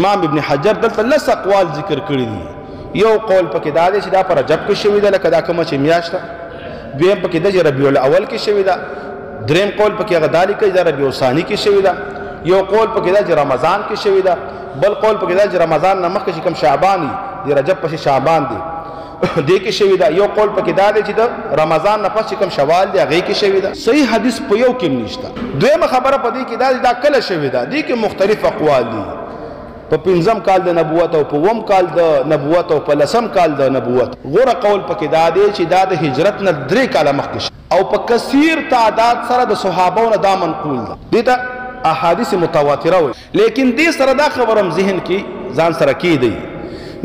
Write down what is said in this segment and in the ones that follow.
امام ابن حجر دلته لس اقوال ذکر کړي دي. یو قول پکې دا دی چې دا په رجب کې شوې ده، لکه دا کومه چې میاشت ده. دویم پکې د ربیع الاول کې شوې ده. دریم قول پکې هغه دا لیکي چې ربیع الثانی کې شوې ده. یو قول پکې دا چې رمضان کې شوې ده. بل قول پکې دا چې رمضان نه مخکې چې کوم شعبان دی، رجب پسې شعبان دی، دې کې شوې ده. یو قول پکې دا دی چې د رمضان نه پس چې کوم شوال دی هغې کې شوې ده. صحیح حدیث په یو کې نشته. دویمه خبره په دې کې دا دا کله شوې ده، دې کې مختلف اقوال دي. په پنځم کال د نبوت او په اووم کال د نبوت او په لسم کال د نبوت. غوره قول پکې دا دی چې دا د هجرت نه 3 کاله مخکې او په کثیر تعداد سره د صحابو نه دا منقول ده. دې ته احادیث متواتره وایي. لیکن دې سره دا خبره هم ذهن کې ځان سره کېدی،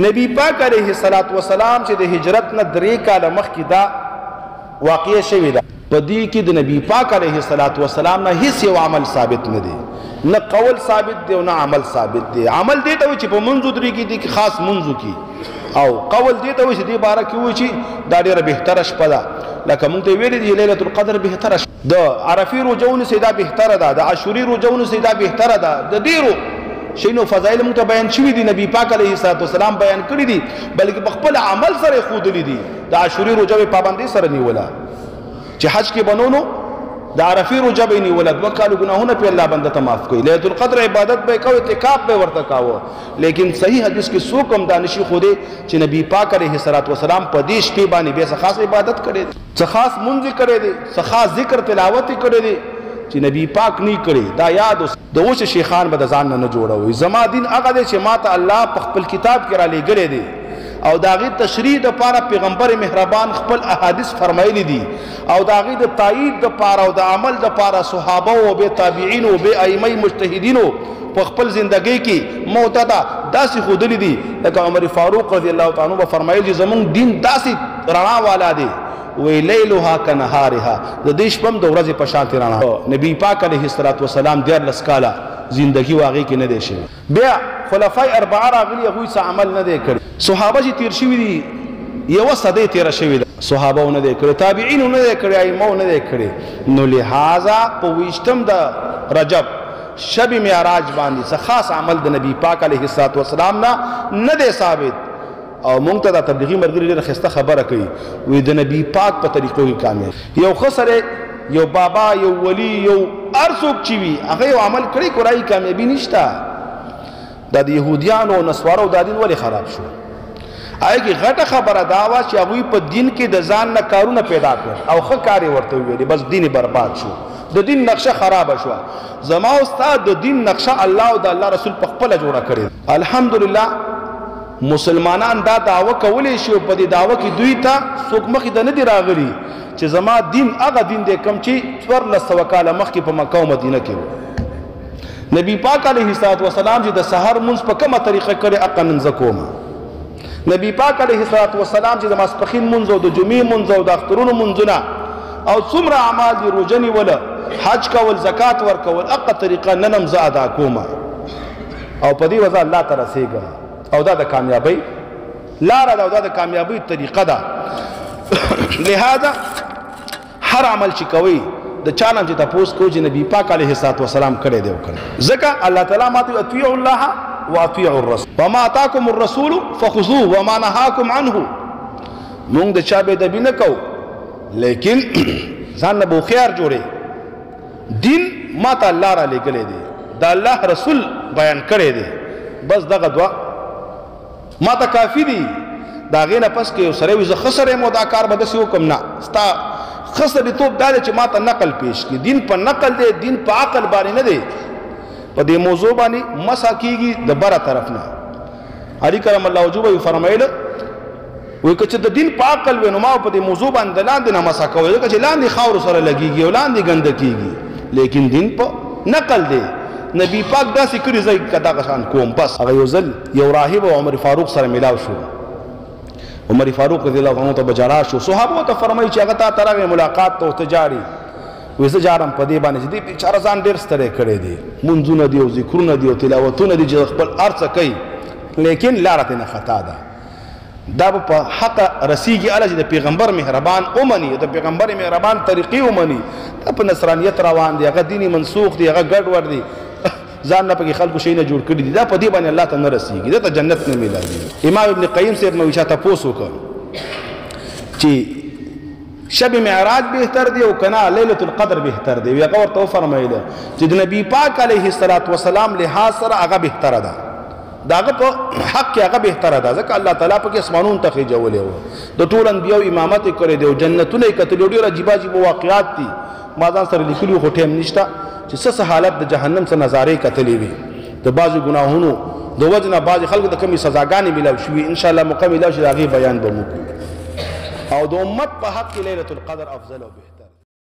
نبی پاک علیه الصلاة والسلام چې د هجرت نه 3 کاله مخکې دا واقع شوې ده، په دې کې د نبی پاک علیه الصلاة والسلام نه هیڅ یو عمل ثابت نه دی، نه قول ثابت دی او نه عمل ثابت دی. عمل دې ته وایي چې په منځ ودرېږي، دې کې خاص منځ وکړي، او قول دې ته وایي چې دې باره کې وایي چې دا ډېره بهتره شپه ده، لکه مونږ ته ویلي دي لیلة القدر بهتره شپه، د عرفې روژه ونیسئ دا بهتره ده، د عاشورې روژه ونیسئ دا بهتره ده. د ډېرو شیانو فضایل مونږ ته بیان شوي دي، نبی پاک علیه الصلاة والسلام بیان کړي دي، بلکې په خپل عمل سره یې ښودلي دي. د عاشورې روژه به یې پابندۍ سره نیوله، چې حج کې به نو د عرفې روژه به یې نیوله، 2 کالو ګناهونه پرې الله بنده ته معاف کوي. لیلة القدر عبادت به یې کاوه، اعتکاف به یې ورته کاوه. لیکن صحیح حدیث کې څوک هم دا نشي ښودی چې نبی پاک علیه الصلاة والسلام په دې شپې باندې بیا څه خاص عبادت کړی دی، څه خاص مونځ یې کړی دی، څه خاص ذکر تلاوت یې کړی دی چې نبی پاک نه کړی. دا یاد اوس د اوس شیخان به د ځان نه نه جوړوي. زما دین هغه دی چې ما ته الله په خپل کتاب کې رالیږلی دی، او د هغې تشریح دپاره پیغمبر مهربان خپل احادیث فرمایلی دي، او د هغې د تایید دپاره او د عمل دپاره صحابه او بیا تابعینو او بیا ائمه مجتهدینو په خپل زندګۍ کې معتدا داسې ښودلي دي. لکه عمر فاروق رضی الله تعالی عنه به فرمایل چې زمونږ دین داسې رڼا والا دی، وی لیلها کنهارها، د دې شپه هم د ورځې په شان رڼا. نبی پاک علیه الصلاة والسلام 13 کاله زندګي و هغې کې نه دی شوی. بیا خلفای اربعه راغلي، هغوی څه عمل نه دی کړی. صحابه چې تیر شوي دي یوه صدۍ تېره شوې ده، صحابه نه دی کړی، تابعینو نه دی کړی، ائمو نه دی کړی. نو لهذا په 20 د رجب شب معراج باندې څه خاص عمل د نبی پاک علیه الصلاة والسلام نه نه دی ثابت. او مونږ ته دا تبلیغي ملګري ډېره ښایسته خبره کوي، وایي د نبی پاک په طریقو کې کامیاب. یو ښه سړی، یو بابا، یو ولی، یو هر څوک چې وي هغه یو عمل کړی، کورای کامیابي نشته. دا د یهودیانو او نصوارو دا دین ولې خراب شو؟ هغې کې غټه خبره دا وه چې هغوی په دین کې د ځان نه کارونه پیدا کړل او ښه کار یې ورته وویلې، بس دین یې برباد شو، د دین نقشه خرابه شوه. زما او ستا د دین نقشه الله او د الله رسول په خپله جوړه کړې ده. الحمدلله مسلمانان دا دعوه کولی شي، او په دې دعوه کې دوی ته څوک مخې ته نه دي راغلي چې زما دین هغه دین دی کوم چې 1400 کاله مخکې په مکه او مدینه کې و. نبی پاک علیه الصلاة والسلام چې د سحر مونځ په کومه طریقه کړې هغه نن زه کوم. نبی پاک علیه الصلاة والسلام چې د ماسپښین مونځ او د جمعې مونځ او د اخترونو مونځونه او څومره اعمال دي، روژه نیوله، حج کول، زکات ورکول، هغه طریقه نن هم زه ادا کوم، او په دې وجه الله ته رسېږم. او دا د کامیابۍ لاره ده، او دا د کامیابۍ طریقه ده. لهذا هر عمل چې کوئ د چا نه چې تپوس کوئ چې نبی پاک علیه الصلاة والسلام کړی دی وکړئ، ځکه الله تعالی ما ته اطیعوا الله واطیعوا الرسول وما اتاکم الرسول فخذوه وما نهاکم عنه. مونږ د چا بې ادبي نه کوو، لیکن ځان نه به هوښیار جوړې. دین ما ته الله را لېږلی دی، د الله رسول بیان کړی دی، بس دغه دوه ما ته کافي دي. د هغې نه پس که یو سړی وي زه ښه سړی یم او دا کار به داسې وکړم، نه، ستا ښه سړیتوب دا دی چې ما ته نقل پیش کړي. دین په نقل دی، دین په عقل باندې نه دی. په دې موضوع باندې مسح کېږي د بره طرف نه. علي کرم الله وجهه به فرمایل، وایي که چې د دین په عقل وي نو ما په دې موضوع باندې د لاندې نه مسح کوی، ځکه چې لاندې خاورو سره لګېږي او لاندې ګنده کېږي. لیکن دین په نقل دی. نبی پاک داسې کړي زه که دغه شان کوم بس. هغه یو ځل یو راهب او عمر فاروق سره ملاو شو. عمر فاروق رضی الله عنه ته به جړا شو. صحابو ته فرمایي چې هغه تا ته راغی ملاقات ته، ته جاړي. وایي زه جاړم په دې باندې چې دې بېچاره ځان ډېر ستړی کړی دی، مونځونه دي او ذکرونه دي او تلاوتونه دي چې خپل هر څه کوي، لیکن لاره ترې نه خطا ده. دا به په حق رسیږي اله چې د پیغمبر مهربان ومني، د پیغمبر مهربان طریقې ومني. دا په نصرانیت روان دی، هغه دین منسوخ دی، هغه ګډوډ دی. ځان نه پکې خلکو شي نه جوړ کړي دي، دا په دې باندې الله ته نه رسیږي، دا ته جنت نه ملاوي. امام ابن قیم صاحب نو چا تپوس وکړ چې شب معراج بهتر دی او کنا ليله القدر بهتر دی؟ هغه ورته وفرمایله چې د نبی پاک علیه الصلاۃ والسلام لحاظ سره هغه بهتره ده، داغه په حق کې هغه بهتره ده، ځکه الله تعالی پکې اسمانونو ته خېجولې و، د ټول انبیو امامت یې کړی دی او جنتونه یې کتلي. ډېر عجیبه عجیبه واقعات دي، ما ځان سره لیکلي خو ټایم نشته چې څه څه حالت د جهنم څه نظارې کتلې وي، د بعضې ګناهونو د وجې نه بعضې خلکو ته کومې سزاګانې میلاو شوي. ان شاء الله موقع میلاو شي د هغې بیان به مو کړو. او د امت په حق کې لیلة القدر افضل او بهتر.